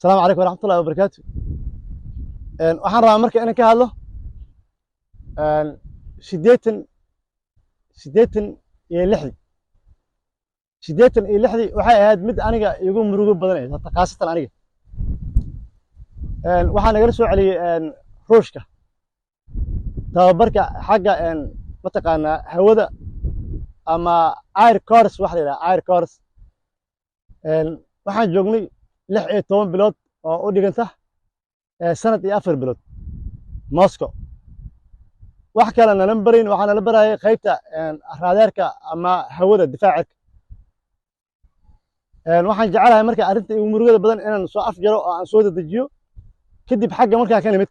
Asalaamu calaykum waraxmatullahi wabarakaatu. Waxaan rabaa marka inaan ka hadlo 86-dii. 86-dii waxay ahayd mid aniga igu murugo badan, hata khaasatan aniga. Waxaa nagala soo celiyey Ruushka tababarka xagga mataqaanaa hawada ama air course waxa la yidhaha air course. Waxaan joognay 16 bilood oo u dhiganta sanad iyo 4 bilood Moscow. Wax kale nala barayn, waxaa nala barayay qaybta raadeerka ama hawada difaaca. Waxaan jecelahay marka arrinta igu murugada badan inaan soo afjaro oo aan soo dedejiyo. Kadib xagga markaan ka nimid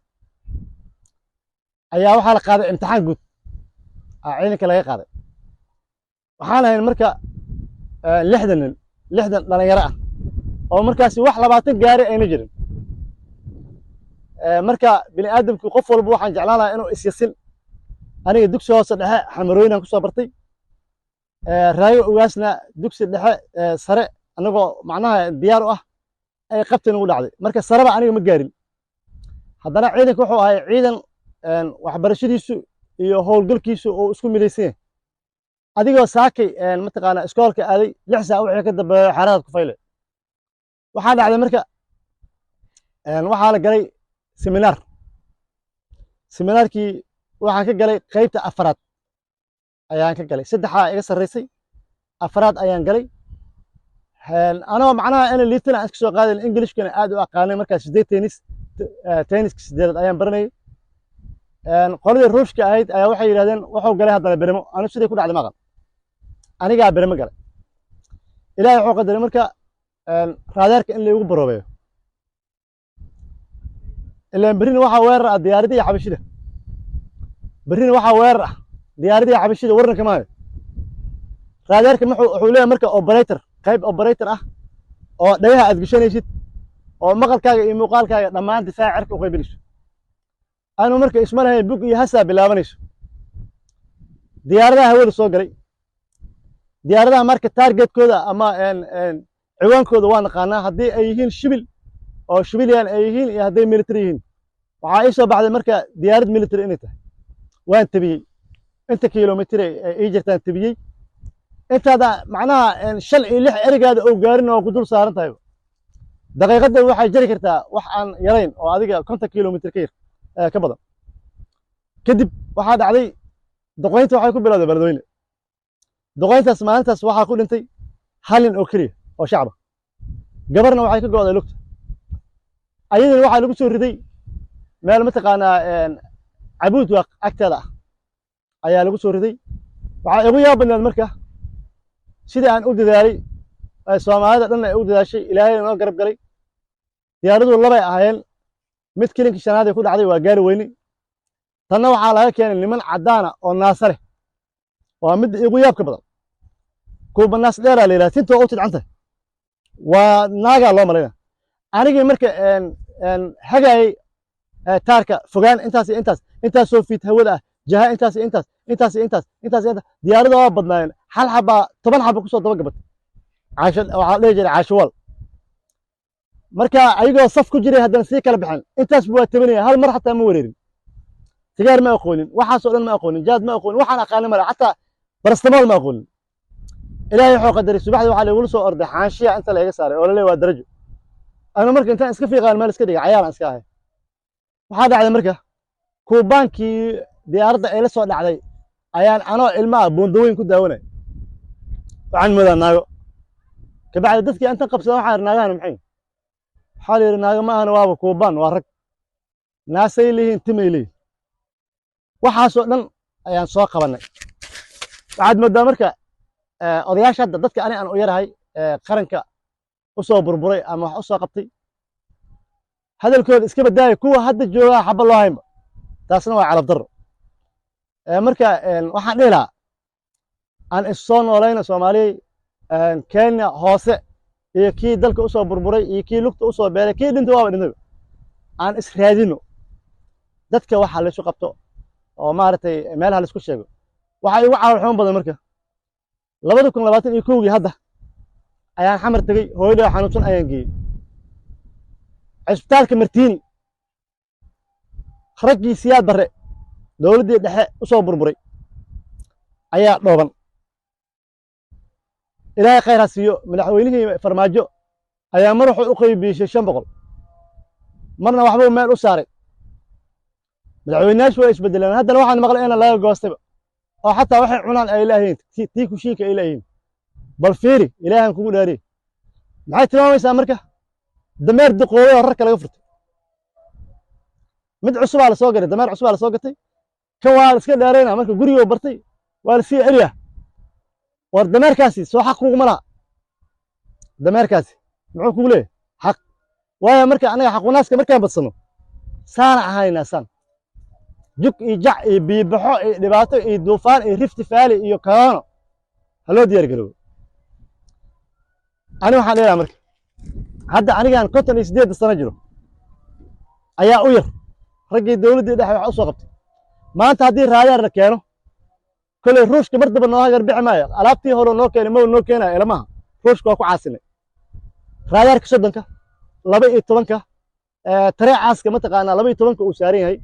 ayaa waxaa la qaaday imtixaan guud aa ciidanka laga qaaday. Waxaan ahayn marka 60 nin, 60 dhalinyaro ah oo markaasi wax 20 gaari ayna jirin. Marka bini aadamku qof walba waxaan jeclaan lahaa inuu isyasin. Aniga dugsi hoose dhexe Xamarooyinaan kusoo bartay, Raayo Ugaasna dugsi dhexe sare anagoo macnaha diyaar u ah ay qabti nagu dhacday. Marka sareba aniga ma gaarin. Haddana ciidanka wuxuu ahay ciidan waxbarashadiisu iyo howlgalkiisu uu isku midaysan yahay. Adigoo saakay mataqaanaa iskoolka aaday, 6 saac wixii ka dambeeyo xeradaad ku fayle. Waxaa dhacday marka waxaa la galay seminaar. Seminaarkii waxaan ka galay qaybta afaraad ayaan ka galay. Saddexaa iga sarreysay, afaraad ayaan galay. Anoo macnaha ina liitana aan iska soo qaadan, Englishkana aad u aqaanay markaas, sideed tense, tenseka sideedaad ayaan baranayay. Qoladii Ruushka ahayd ayaa waxay yidhahdeen wuxuu galay haddana berimo. Anu siday ku dhacday maqal, anigaa berimo galay. Ilaahay wuxuu qadaray marka raadeerka in laygu baroobeeyo, ilaan berrina waxaa weerar ah diyaaradihii Xabashida. Berrina waxaa weerar ah diyaaradihii Xabashida. Warranka maayo raadeerka wuxuu leeyahay marka operator, qayb operator ah oo dhagaha aad gashanaysid oo maqalkaaga iyo muuqaalkaaga dhammaan difaaca cirka u qaybinayso. Anu marka isma lahayn bug iyo hasaa bilaabanayso. Diyaaradaha hawada soo galay, diyaaradaha marka targetkooda ama ciwaankooda waa naqaanaa, haddii ay yihiin shibil oo civilian ay yihiin iyo hadday military yihiin. Waxaa ii soo baxday marka diyaarad military inay tahay. Waan tabiyey inta kilomitr ay ii jirtaan tabiyey. Intaada macnaha shan iyo lix erigaada oo gaarin oo ku dul saaran tahay, daqiiqadda waxay jari kartaa wax aan yarayn oo adiga 50 kilomitr ka yar ka badan. Kadib waxaa dhacday duqeynta. Waxay ku bilowday Beledweyne duqeyntaas. Maalintaas waxaa ku dhintay hal nin oo keliya oo shacba, gabarna waxay ka go'day lugta. Ayadana waxaa lagu soo riday meel mataqaanaa Cabuud Waaq agteeda ah ayaa lagu soo riday. Waxaa igu yaab badnaad marka sidii aan u dadaalay, Soomaalida dhan ay u dadaashay, Ilaahayna noo garab galay. Diyaaraduhu labay ahaayeen. Mid kilinkii shanaad ay ku dhacday, waa gaari weyne. Tanna waxaa laga keenay niman caddaana oo naasa leh. Waa midda igu yaabka badan. Kuuba naas dheeraa la yidhaha, tinta waa u tidcan tahay, waa naagaa loo malaynaya. Anigii marka hagaayay taarka fogaan intaas iyo intaas, intaasoo fiit hawada ah, jaha intaas iyo intaas, intaas iyo intaas, intaas iyo intaas. Diyaarada waa badnaayeen. Hal xabaa 10 xaba kusoo daba gabatay. Caasho waxaa la dhihi jiray Caashowaal. Marka ayagoo saf ku jiray haddana sii kala baxeen. Intaasba waa tabanaya, hal mar xataa ma wareerin. Sigaar ma aqoonin, waxaasoo dhan ma aqoonin, jaad ma aqoonin, waxaan aqaanin male, xataa barastamool ma aqoonin. Ilaahay wuxuu qadaray subaxdii waxaa laigula soo orday xaanshiya inta la iga saaray oo la leeyahay waa darajo. Anu marka intaan iska fiiqaan meel iska dhigay, cayaalaan iska ahay. Waxaa dhacday marka kuubaankii diyaaradda ay la soo dhacday ayaan anoo ilmaha buundaweyn ku daawanay. Waxaan moodaa naago. Kabacdi dadkii intan qabsadan waxaan idhi, "Naagahan maxay?" Waxaa la yidhi, "Naago ma ahana, waaba kuubaan, waa rag, naasay leeyihiin, timay leeyihin." Waxaasoo dhan ayaan soo qabannay. Waxaad moodaa marka odayaasha hadda dadka ani aan u yarahay qaranka u soo burburay ama wax u soo qabtay, hadalkooda iska badaaya. Kuwa hadda joogaa xaba loo haynba, taasna waa calab darro. Marka waxaan dhihi lahaa aan is soo noolayno Soomaaliyey. Kenya hoose iyo kii dalka usoo burburay iyo kii lugta usoo beelay, kii dhintay waaba dhintayba, aan is raadino. Dadka waxa laysu qabto oo maaragtay meelaha laisku sheego waxaa igu calool xumo badan. Marka 2021-kii hadda ayaan Xamar tegey, hooyaday xanuunsan ayaan geeyey. Cisbitaalka Martiini, raggii Siyaad Barre dowladdii dhexe u soo burburay ayaa dhooban. Ilaahay khayr ha siiyo, madaxweynihii Farmaajo ayaa mar wuxuu u qaybiyey 500, marna waxbuu meel u saaray. Madaxweyneyaashu way isbedeleen. Haddana waxaan maqlay in laga goostayba oo xataa waxay cunaan ay laayihiin, tii kushiinka ay laayihiin. Bal fiiri, Ilaahan kugu dhaariye, maxay tilmaamaysaa marka? Dameer duqoobay oo rarka laga furtay, mid cusubaa la soo garay, dameer cusubaa la soo gatay. Kan waa la iska dheerayna marka gurigoo bartay, waa la sii celiya. War dameerkaasi soo xaq kuguma laha? Dameerkaasi muxuu kugu leeyahay xaq? Waayo, marka anaga xaqunaaska markaan badsano saana ahaynaa, saan jug iyo jac iyo biibaxo iyo dhibaato iyo duufaan iyo Rift Valley iyo corona ha loo diyaar garoobo. Ani waxaan dheelaa marka hadda anigaan 58 sano jiro ayaa u yar raggii dowladdii dhexe wax u soo qabtay. Maanta haddii raadaar la keeno, koley Ruushka mar daba noo hagar bixi maayo. Alaabtii hore noo keenay ma noo keenayo ilamaha. Ruushka waa ku caasinay. Raadaarka 30-ka, 12-ka, tareecaaska mataqaanaa, 12-ka uu saaran yahay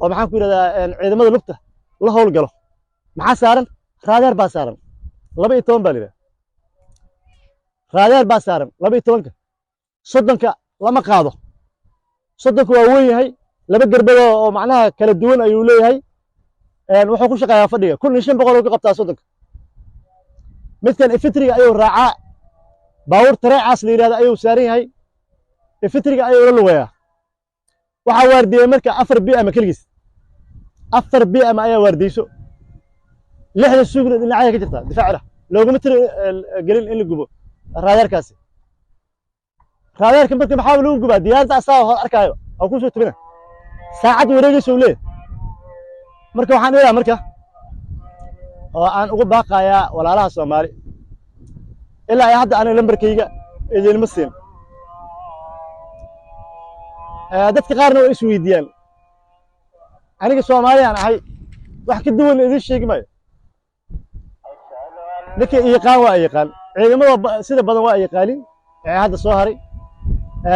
oo maxaan ku yidhahdaa, ciidamada lugta la howlgalo, maxaa saaran? Raadaar baa saaran, 12 baa la yidhaha. Raadaar baa saaran 12-ka. 30-ka lama qaado. 30-ka waa weyn yahay, laba gerbado oo macnaha kala duwan ayuu leeyahay. Wuxuu ku shaqeeyaa fadhiga, 1500 oo ka qabtaa 30-ka. Midkan infantry-ga ayuu raacaa, baabuur tareecaas la yidhahda ayuu saaran yahay, infantry-ga ayuu la lugeeyaa. Waxaa waardiyey marka afar BM keligiis, afar BM ayaa waardiyeyso. Lixda suugna dhinacyada ka jirta difaacda. Looguma tiri gelin in la gubo raadaarkaasi. Raadaarka marka maxaa lagu gubaa? Diyaaradda asaa hor arkaayo oo kusoo tubina, saacad wareegaysa uu leeyahay. Marka waxaan dhigaa marka oo aan ugu baaqayaa walaalaha Soomaali, ilaa ay hadda aniga lambarkayga idinma siin. Dadka qaarna way isweydiiyaan. Aniga Soomaaliyaan ahay, wax ka duwan idin sheegi maayo. Ninka iyaqaan waa yaqaan, ciidamada sida badan waa yaqaanin ee hadda soo haray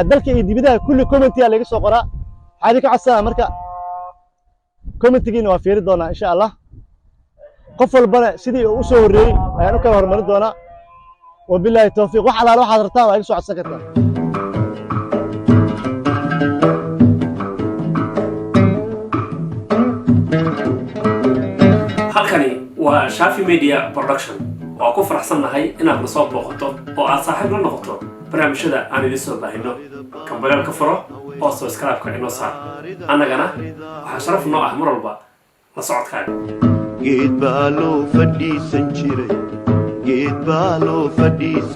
dalka iyo dibadaha. Kulli comment-iyaa laga soo qoraa. Waxaa idinka codsanaa marka, comment-igiina waa fiiri doonaa insha Allah. Qof walbana sidii uu u soo horreeyey ayaan u kala horumarin doonaa. Wabilaahi towfiiq. Wax alaala waxaad rabtaan waa iga soo codsan kartaan. Halkani waa Shaafi Media Production. Waa ku faraxsannahay inaad na soo booqato oo aad saaxiib la noqoto barnaamijyada aan idin soo baahino. Gambaleelka furo oo subscribe-ka inoo saar. Annagana waxaa sharaf noo ah mar walba la socodkaaga. Geed baa loo fadhiisan jiray, geed baa loo fadhiisan.